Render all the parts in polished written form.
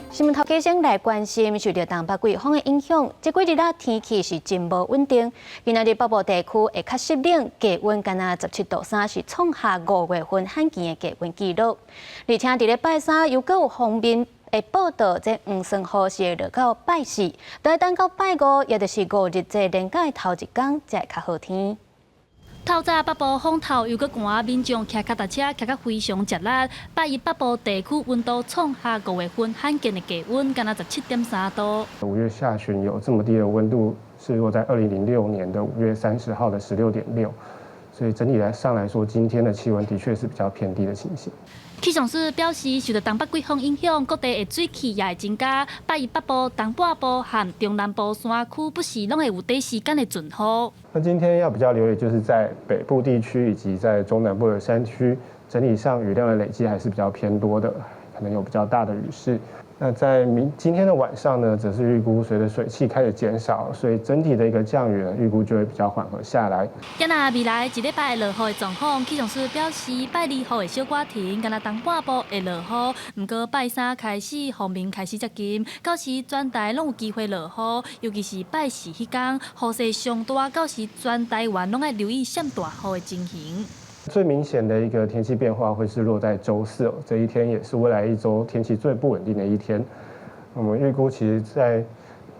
新聞頭家先來關心，受著東北季風的影響，這幾日仔天氣是真無穩定。今仔日北部地區會較濕冷，低溫干焦17.3度，是創下5月份罕見的低溫紀錄。而且佇咧拜三又閣有鋒面會報道，這黃霜雨是會落到拜四，著等到拜五，也就是五日節連假的頭一工，才會較好天。透早北部風透又閣寒，民眾騎腳踏車騎甲非常吃力。拜一北部地區溫度創下5月份罕見的低溫，干焦17.3度。 5月下旬有這麼低的溫度，是落在2006年的5月30號的16.6，所以整體來上來說，今天的氣溫的確是比較偏低的情形。氣象署表示，受著東北季風影響，各地的水汽也會增加。拜一北部、東半部和中南部山區，不時攏會有短時間的陣雨。那今天要比較留意，就是在北部地區以及在中南部的山區，整體上雨量的累積還是比較偏多的，可能有比較大的雨勢。那在今天的晚上呢，則是預估隨着水汽開始減少，所以整體的一個降雨呢，預估就會比較緩和下來。今仔未來一禮拜落雨的狀況，氣象署表示，拜二雨會小可停，干焦東半部會落雨。毋過拜三開始，鋒面開始接近，到時全台攏有機會落雨，尤其是拜四彼工，雨勢上大，到時全台灣攏愛留意閃大雨的情形。最明顯的一個天氣變化會是落在週四哦，這一天也是未來一周天氣最不穩定的一天。我們預估，其實在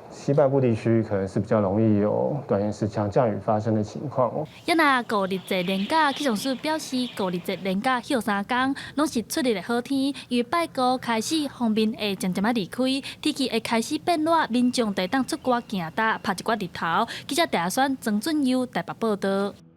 西半部地區可能是比較容易有短延時強降雨發生的情況哦。也若五日節連假，氣象署表示，五日節連假歇三工，攏是出日的好天。因為拜五開始，鋒面會漸漸仔離開，天氣會開始變熱，民眾會當出外行踏，曬一寡日頭。記者鄭選、曾俊優台北報道。